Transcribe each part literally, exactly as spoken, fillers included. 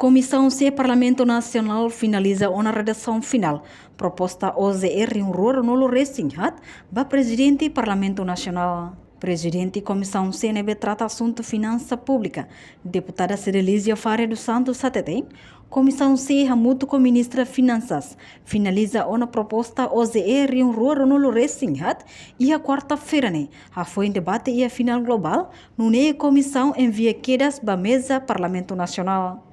Komisaun C Parlamentu Nasionál finaliza ona redasaun finál proposta O J E rihun rua ruanulu resin haat ba Prezidente Parlamentu Nasionál. Prezidente Komisaun C ne'ebé trata asuntu finansa públika, Deputada Cedelizia Faria dos Santos hateten, Komisaun C hamutuk ho Ministra Finansas finaliza ona proposta O J E rihun rua ruanulu resin haat iha kuarta-feira ne'e, hafoin debate iha finál globál, nune'e komisaun envia kedas ba meza Parlamentu Nasionál.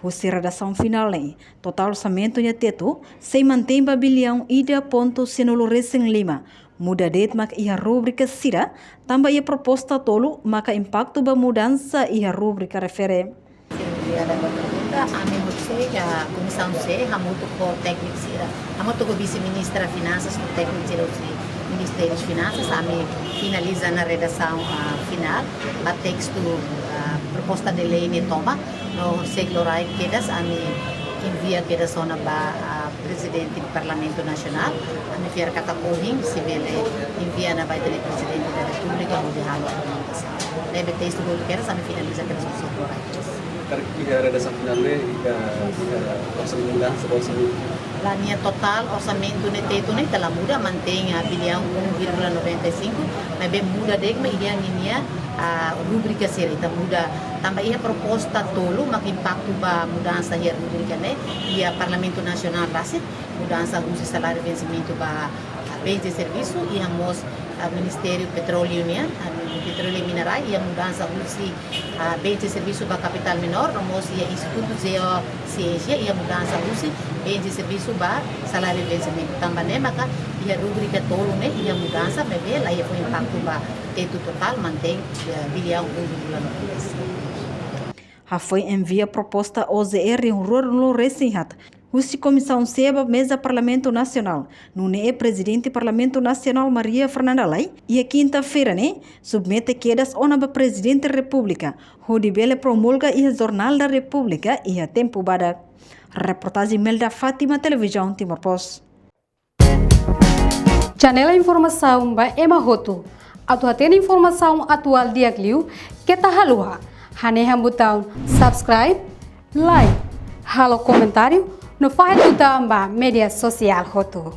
Husi redasaun finál ne'e, totál orsamentu nia tetu sei mantein ba biliaun ida pontu sanulu resin lima, muda de'it mak iha rubrika sira, tanba iha proposta tolu maka impaktu ba mudansa iha rubrika refere. Obrigada ba pergunta. Ami hotu sei, ah, Komisaun C hamutuk ho tékniku sira, hamutuk ho Vise-Ministra Finansas no tékniku sira husi Ministériu Finansas, ami finaliza ona redasaun, ah, finál ba testu, ah, proposta de lei ne'e tomak, no sei loraik kedas ami envia kedas ona ba, ah, Prezidente Parlamentu Nasionál, ami fiar katak ohin sei bele envia ona ba ita-nia Prezidente da Repúblika hodi halo komunikasaun. Ne'ebé testu hotu kedas ami finaliza kedas, sei loraik kedas. Karik iha redasaun finál ne'e, iha, iha orsamentu, orsamentu. La, nia totál orsamentu ne'e tetu ne'e ita la muda, mantein, ah, biliaun um vírgula noventa e cinco, maibé muda de'it mak iha ninia, ah, rubrika sira ita muda, tanba iha proposta tolu mak impaktu ba mudansa iha rubrika ne'e, iha Parlamentu Nasionál rasik, mudansa husi saláriu vensimentu ba, ah, bens de servisu, iha mós, ah, Ministériu Petróleu nian, ah, Petróleu e Minerais, iha mudansa husi, ah, bens de servisu ba kapitál menór, no mós iha Institutu Jeosiénsia, iha mudansa husi bens de servisu ba saláriu vensimentu. Tanba ne'e maka iha rubrika tolu ne'e iha mudansa, maibé la iha fó impaktu ba tetu, totál mantein, eh, biliaun um vírgula noventa e cinco. Hafoin envia proposta O J E rihun rua ruanulu resin haat husi Komisaun C ba meza Parlamentu Nasionál, nune'e Prezidente Parlamentu Nasionál Maria Fernanda Lay, iha kinta-feira ne'e, submete kedas ona ba Prezidente Repúblika, hodi bele promulga iha Jornál da Repúblika iha tempu badak. Reportajen Melda Fátima, Televizaun Timor Post. Janela informasaun ba ema hotu. Atu hatene informasaun atuál di'ak liu, keta haluha hanehan butaun subscribe, like, halo komentáriu, no fahe tutan ba média sosiál hotu.